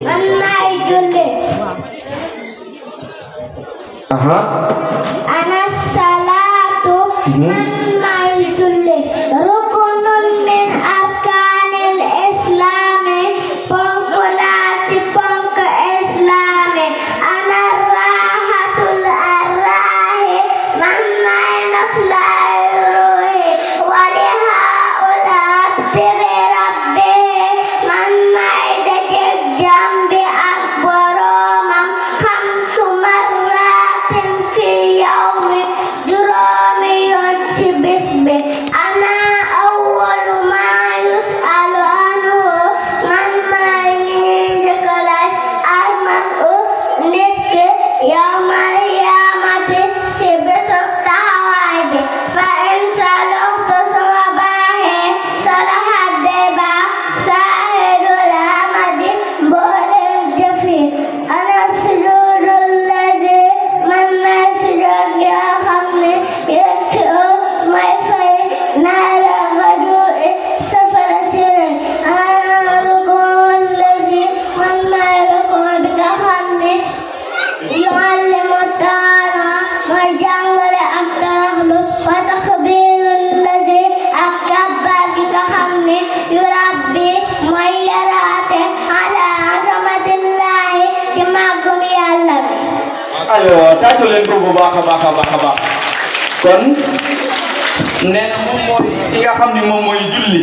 man maay julli ana salaatu man maay julli rukunun min arkaanil islaami ponk laa ci ponk islaami ana raahatul arraahi man maay noflaay ruuhi wali haulaa tibi rabbi man maay dajeg jambi ak boroomam xamsu marratin fi yawmi juróomi yoon ci bis bi ana awwalu maa yus'alu anhu man maay li ñuy njëkk a laaj almar'u nit ki yawmal qiyaamati ci bésub taxawaay bi fa in salahtu sama baaxee salahat day baax saahidul amadi mboolem jëf yi ana sujudul lazi man maay sujud gi nga xam ne yëtti may fay naara gadu'i safara siré ana rukul lazi man maay rukul bi nga xam ne yuallimu taala mooy jàngale ak taraxlu wa takbirul lazi ak kabbar gi nga xam ne yurabbi mooy yaraate ala azamatillahi ci màggum yàlla bi. aywa tàccu leen ko bu baax a baax a baax a baax kon nee na moom mooy ki nga xam ni moom mooy julli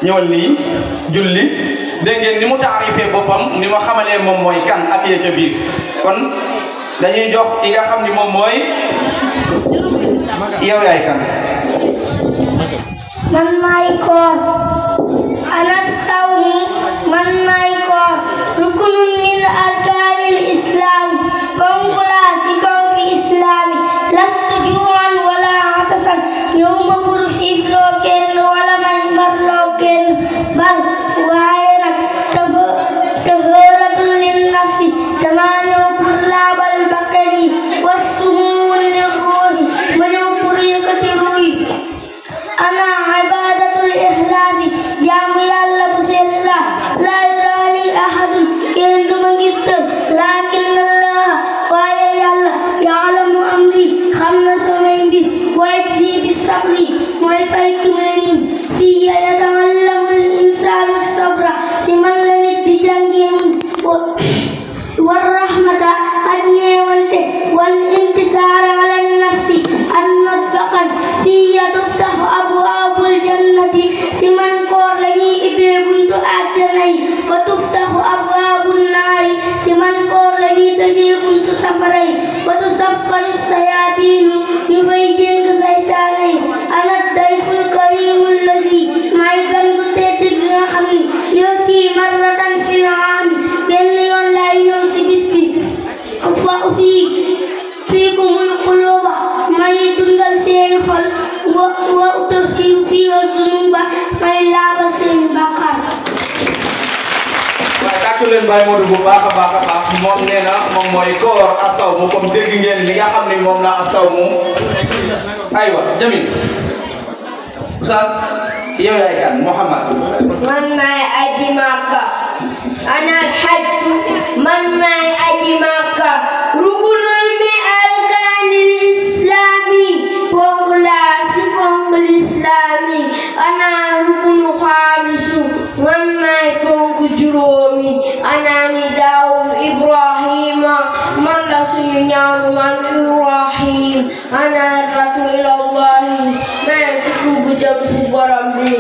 ñëwal nii julli dégg ngeen ni mu taarifee boppam ni ma xamalee moom mooy kan ak yee ca biir kon dañuy jox ki nga xam ni moom mooy yow yaay kan. man maay koor ana sawmu man maay koor rukunun min arkaanil islaami ponk laa ci ponk islaami lastu juu'an wala atasan ñëwuma pour xiifloo kenn wala may marloo kenn bal waaye nag tahooratun lin nafsi dama ñëw pour laabal bakkan yi wassumun lir ruuhi ma ñëw pour yëkkati ruuy ana ibadatul ikhlaasi jaamu yàlla bu sell la laa yuraani ahadun kenn du ma gis tëb laakin allah waaye yàlla yaalamu amri xam na samay mbir wayajzi bi sabri mooy fay ki may muñ fii yata'allamul insaanu sabra si man la nit di jàngee muñ war rahmata ak ñeewante wal intisaara ala nafsi ak not bakkan fii tuftahu abwaabul jannati si man koor la ñuy ibbee buntu àjjana yi wa tuftahu abwaabun naari si man koor la ñuy tëjee buntu safara yi wa tusaffaru sayaatiinu ñu fay jéng saytaane yi ana dayful karimul lazi may gan gu tedd gi nga xam ni yoti marratan fil aami benn yoon lay ñëw si bis bi wa fiikumul quluuba may dundal seeni xol wa utahhiru fiiha zunuba may laabal seeni bàkkaar. waaye tàccu leen Baye Modou bu baax a baax a baax moom nee na moom mooy koor asaw mu comme dégg ngeen li nga xam ne moom la asaw mu aywa Jamil Oustaz yow yaay kan Muhammad. man maay aji Makka ana al-hajj man maay aji Makka rukunun min arkaanil islaami ponk laa ci ponk islaami ana rukunu xaamisu man maay ponk juróomi ana nidaa'u Ibrahima man la suñu ñaanu man Ibrahim ana ratu ilallahi may tuubu jëm ci borom bi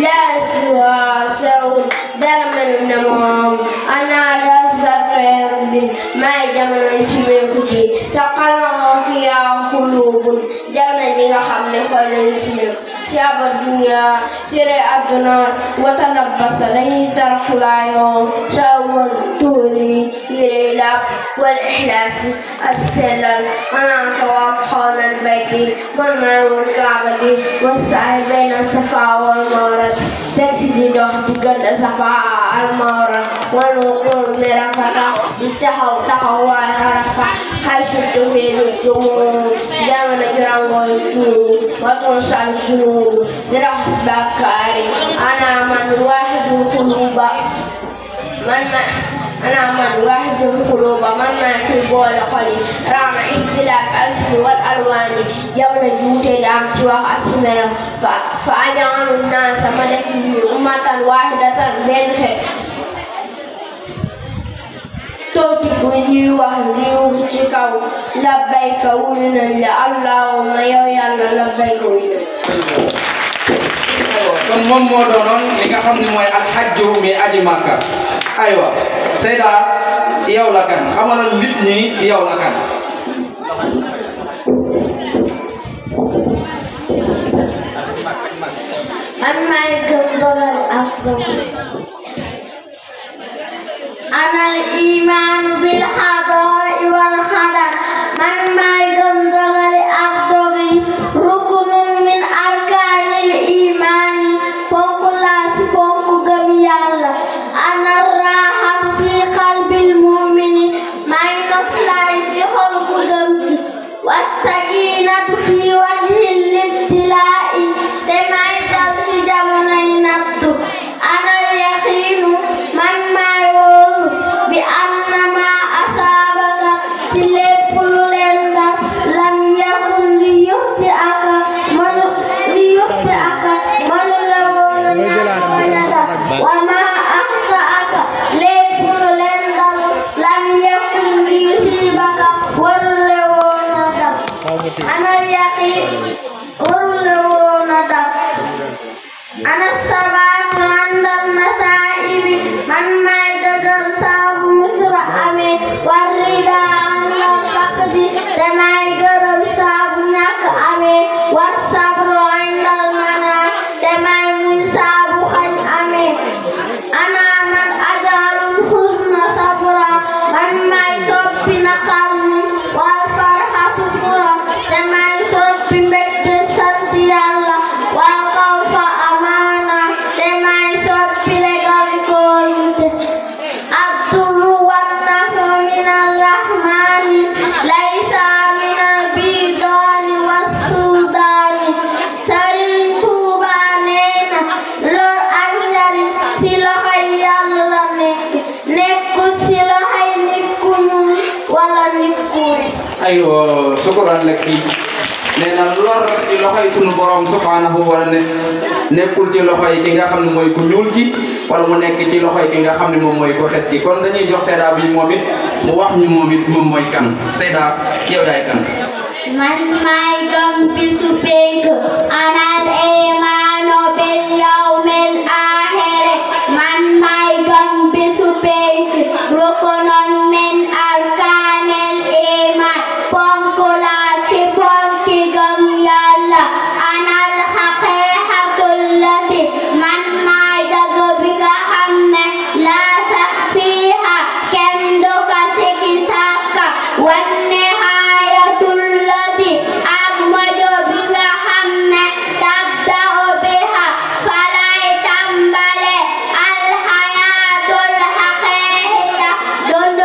laa yasluha shay'un dara mel ne moom ana lazzatul bi may jamono ci meeku ji taqallaba fiihaa quluubun jamono ji nga xam ne xool nañu ci nekk ci aba dunya ci re àdduna wa tanabbasa dañuy tarxulaayoo sawal tuuri yére laab wal ixlaasi ak sellal ana tawaaf xawlal bayti man may wër kaaba gi wa sa'i bayna safa wal marwa teg ci di dox diggante safa al marwa wal wuquuf bi Arafata di taxawaay Arafa xaysu tuhiilu jumuur jamono jurangooy tuuru wa tunsal zunuub di raxas bàkkaar yi ana man waaxidu quluuba أنا من واحد القلوب من في بول قلي رغم اختلاف الألسن والألوان يوم الجوت الأمس وأسمنا فأجعل الناس مدفن أمة واحدة بين توقف وني وهديو تشكاو لبيك ونن اللهم يا لبيك ونن kon moom moo doonoon li nga xam ne mooy alxajju mi aji Makka aywa Seyda yow la kan xamalal nit ñi yow la kan man maay gëm dogal ak dogal ana al iman bil qada'i wal qadar man maay gëm dogal ak dogal rukunun min arkaanil iman ponk laa ci ponk gëm Yàlla ana raaxat fi qalbil mu'mini may noflaay ci xol ku gëm gi wasakinatu fi wajhil ibtilaa'i te may dal ci jamonoy nattu ana yaqiinu man maay wóolu bi anna ma asaabaka ci lépp lu leen dal lam yakun li yuxti aka mënu la woon a ñàkk bañ a dal wa ma axta aka lépp lu leen dal lam yakun li yusiibaka waru la woon a dal ana yaqiin waru la woon a dal ana sabaatu andal masaa'ibi man maay dëggal saabu musra amee war rida andal faqdi te maay gërëm saabu ñàkk amee war sabru andal manaa te maay muñ saabu xañ amee ana man ajalul husna sabra man maay soppi naqar mi wal farha sukura te maay soppi mbégte sant Yàlla wal xawfa amaana te maay soppi legal kóolute ad-durru wan-naf'u minal rahmaani laysa minal bidaani was-suudaani Sëriñ Tuuba nee na lor ak njariñ ci loxoy Yàlla la nekkul ci loxoy nit ku ñuul wala nit ku weex. aywa sukkuran lekk nee na lor ci loxoy sunu borom subhanahu wa ta'ala nekkul ci loxoy ki nga xam ne mooy ku ñuul ki wala mu nekk ci loxoy ki nga xam ne moom mooy ku xes ki kon dañuy jox Seyda bi moom it mu wax ñu moom it moom mooy kan Seyda yow yaay kan man maay gëm bisu penk anal imaanu bil yawmil aaxir man maay gëm bisu penk rukunun min arkaanil iman ponk laa ci ponki gëm Yàlla anal xaqiiqatul lati man maay dëgg bi nga xam ne laa sax fiiha kenn du ko sikki sàkka wan nihaayatul lati ak mojo bi nga xam ne tabda'u biha falay tàmbale alxayaatul xaqiiqiya dund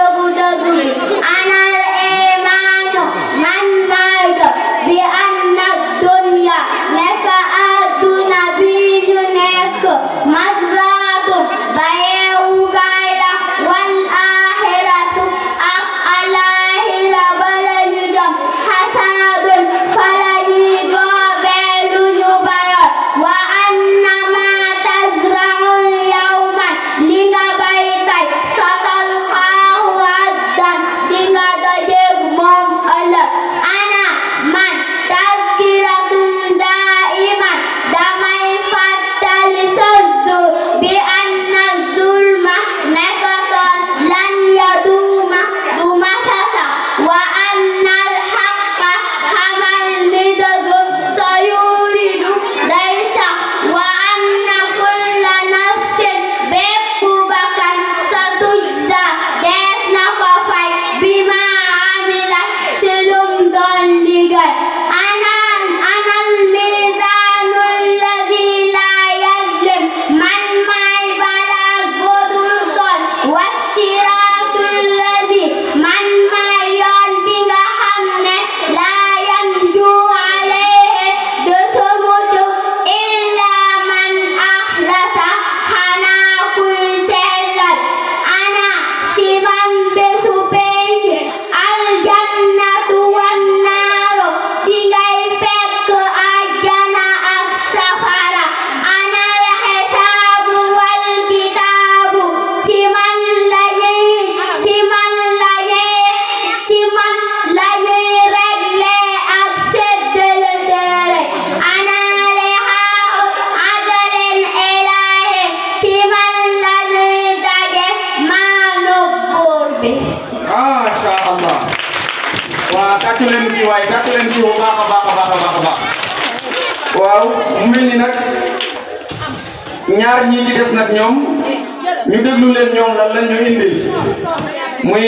tàccu leen kii waaye tàccu leen kii bu baax a baax a baax a baax a baax waaw mu mel ni nag ñaar ñii ci des nag ñoom ñu déglu leen ñoom lan lañ ñu indil muy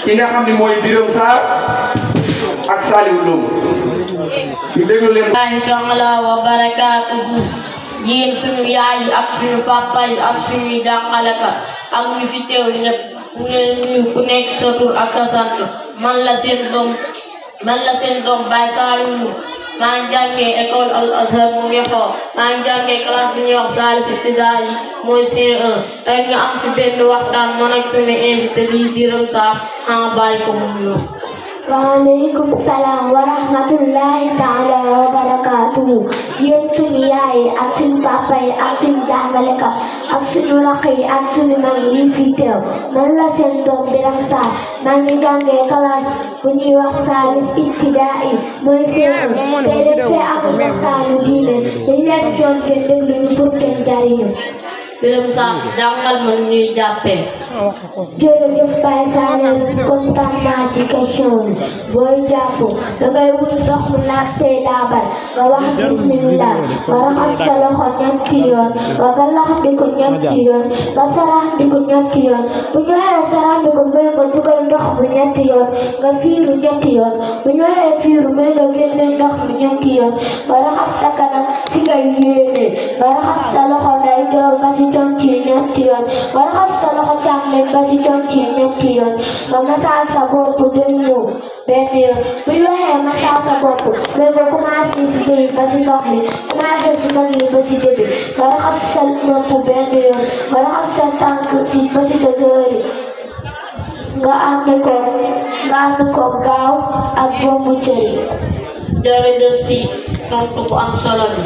ki nga xam ne mooy Birame Sarr ak Saliou Loum ñu déglu leen. Allaahu taala wa barakaatuhu yéen suñu yaay yi ak suñu papa yi ak suñu jàngalekat ak ñu fi teew ñëpp ñu ku nekk sa tur ak sa sant man la seen doom Baye Saliou Loum maa ngi jàngee école Al Azhar mu ngi xoo maa ngi jàngee classe bi ñuy wax Salif Ibtidaay mooy C1 tey nga am fi benn waxtaan man ak sama invité bi Birame Sarr en bàyyi ko mu nuyoo. waaleykum salaam wa rahmatullahi taala wa barakaatuhu yéen suñu yaay yi ak suñu papa yi ak suñu jàngalekat ak suñu rakk yi ak suñu mag yi fi teew man la seen doom Birame Sarr maa ngi jàngee classe bu ñuy wax Salif Ibtidaay mooy C1 te dañ fee am waxtaanu diine dañ leen doon ngeen déglu ñu pour kenn jariñu. Birame Sarr jàngal ma ñuy jàppee. jërëjëf Baye Saliou kontaan naa ci question bi booy jàpp dangay wut ndox mu naat tey laabal nga wax bismillah nga raxas sa loxo ñetti yoon nga galaxndiku ñetti yoon nga saraxndiku ñetti yoon bu ñu waxee saraxndiku mooy nga dugal ndox bu ñetti yoon nga fiiru ñetti yoon bu ñu waxee fiiru mooy nga génne ndox bu ñetti yoon nga raxas sa kanam si nga yéene nga raxas sa loxo ndeyjoor ba si conci ñetti yoon nga raxas sa loxo càmmoñ ba si conci ñetti yoon nga massage sa bopp dem ñëw benn yoon bu ñu waxee massage sa bopp mooy nga commencé si jëbi ba si ndox mi commencé si mag yi ba si jëbi nga raxas sa nopp benn yoon nga raxas sa tànk si ba si dëgëri nga ànd ko gaaw ak bombu cëri. jërëjëf si tontu bu am solo bi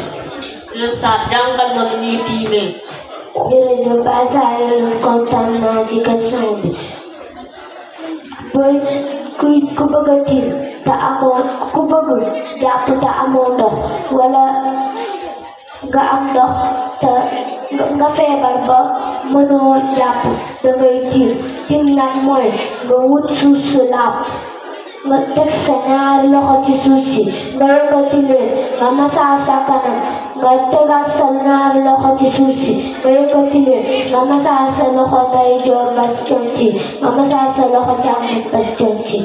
Birame Sarr jàngal ma nu ñuy tiimee. jërëjëf Baye Saliou kontaan naa ci question bi ku bëgg a tiim te amoo ku bëgg jàpp te amoo ndox wala nga am ndox te nga feebar ba mënoo jàpp dangay tiim nag mooy nga wut suuf su laab nga teg sa ñaari loxo ci suuf si nga yëkkati leen nga massage sa kanam nga tegaat sa ñaari loxo ci suuf si nga yëkkati leen nga massage sa loxo ndeyjoor ba si conci nga massage sa loxo càmmoñ ba si conci.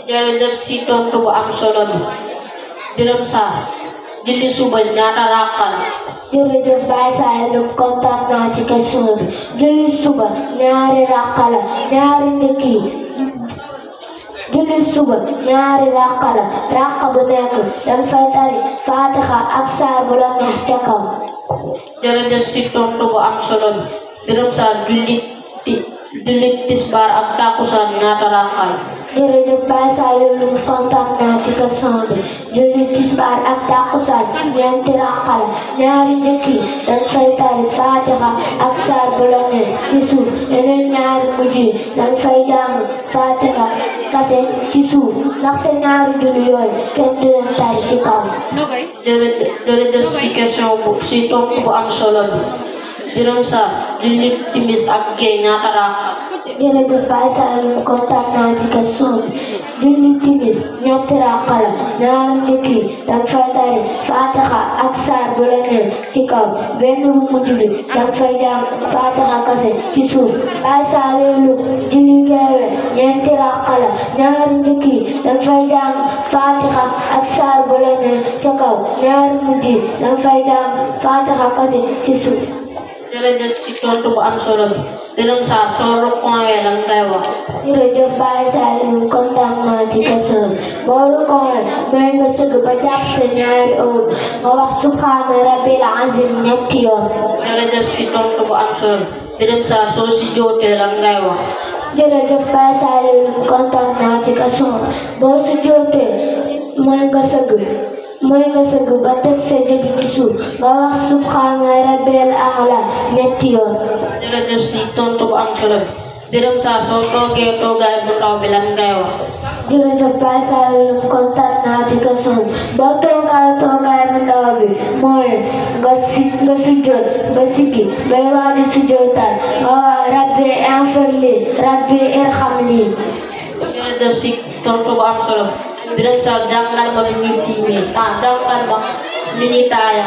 jërëjëf si tontu bu am solo bi Birame Sarr julli suba ñaata ràkka la. jërëjëf Baye Saliou kontaan naa ci question bi julli suba ñaari ràkka la ñaari ndekki julli suba ñaari ràkka la ràkka bu nekk dañ fay tari Fatiha ak saar bu la neex ca kaw. jërëjëf si tontu bu am solo bi Birame Sarr julli tisbaar ak takkusaan ñaata ràkka la. jërëjëf Baye Saliou kontaan naa ci question bi julli tisbaar ak takkusaan ñeenti ràkka la ñaari njëkk yi dañ fay tari Fatiha ak saar bu la neex ci suuf yeneen ñaari mujj yi dañ fay jàng Fatiha kase ci suuf ndaxte ñaari julli yooyu kenn du leen tari ci kaw. jërëjëf si question bu si tontu bu am solo bi Birame Sarr julli timis ak gee ñaata ràkka. jërëjëf Baye Saliou kontaan naa ci question bi julli timis ñetti ràkka la ñaari njëkk yi dañ fay tari Fatiha ak saar bu la neex ci kaw benn bu mujj bi dañ fay jàng Fatiha kase ci suuf. Baye Saliou julli geewe ñeenti ràkka la ñaari njëkk yi dañ fay jàng Fatiha ak saar bu la neex ci kaw ñaari mujj yi dañ fay jàng Fatiha kase ci suuf. jërëjëf si tontu bu am solo bi Birame Sarr soo rukkooyee lan ngay wax. jërëjëf Baye Saliou kontaan naa ci question bi boo rukkooyee mooy nga sëgg ba jàpp sa ñaari oom nga wax subhaana rabbil azim ñetti yoon. jërëjëf si tontu bu am solo bi Birame Sarr soo si jootee lan ngay wax. jërëjëf Baye Saliou kontaan naa ci question bi boo si jootee mooy nga sëgg ba teg sa jëbi ci suuf nga wax subhaana rabbil a'la ñetti yoon. jërëjëf si tontu bu am solo bi Birame Sarr soo toogee toogaay bu ndaw bi lan ngay wax. jërëjëf Baye Saliou kontaan naa ci question bi boo toogaay bu ndaw bi mooy nga sujjoot ba siggi bay waaji sujjootal nga wax rabbi ighfirli rabbi irhamni. jërëjëf si tontu bu am solo Birame Sarr jàngal ma nu ñuy tiimee jàngal ma nu ñuy taaya.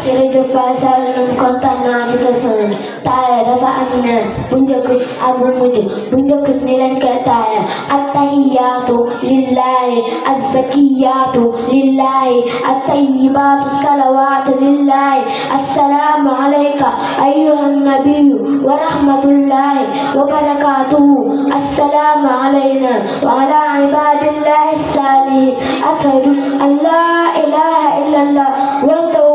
jërëjëf Baye Sall ñun kontaan naa ci question bi taaya dafa am ñaan bu njëkk ak bu mujj bu njëkk ni leen koy taaya attahiyaatu lillahi azzakiyaatu lillahi attayyibaatu salawaatu lillahi assalaamu alayka ayyuhan nabiyyu wa rahmatullahi wa barakatuhu assalaamu alayna wa ala ibadillahi salihin ashhadu an la ilaha illallah وحده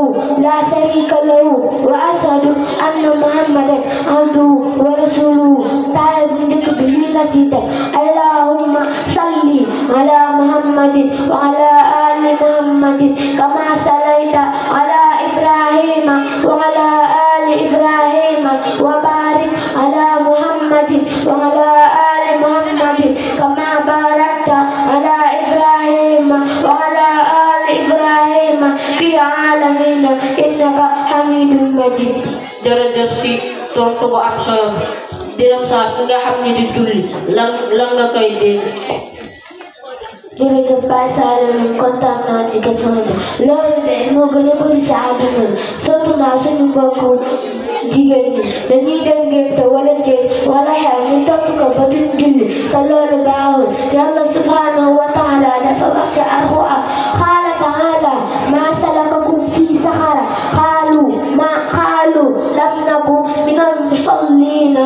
لا شريك له وأشهد أن محمدا عبده ورسوله تعالى بنتك بالنسيتك اللهم صل على محمد وعلى آل محمد كما صليت على إبراهيم وعلى آل إبراهيم وبارك على محمد وعلى آل محمد كما باركت على إبراهيم وعلى آل إبراهيم في العالمين إنك حميد مجيد. jërëjëf si tontu bu am solo Birame Sarr ki nga xam ne di julli lan nga koy dégg. jërëjëf Baye Sall ñun kontaan naa ci question bi loolu de moo gën a bëri si àdduna surtout suñu mbokku jigéen ñi dañuy dem ngénte wala ceeb wala xew ñu topp ko ba duñ julli te loolu baaxul yàlla subhanahu wa taala dafa wax ci alxuraan qaala taala maa salakakum fii saxara qaalu lam naku minal musalliina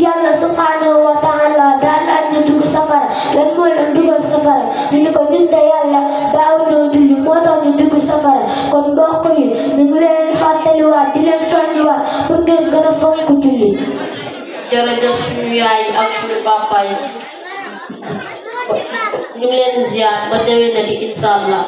yàlla subhanahu wa taala daal ñu dugg safara lan moo leen dugal safara ñu ne ko ñun de yàlla daaw ñoo julli moo tax ñu dugg safara kon mbokk yi ñu ngi leen fàttaliwaat di leen soññiwaat pour ngeen gën a fonk julli. jërëjëf suñu yaay ak suñu papa yi ñu ngi leen ziar ba déwénati incha allah.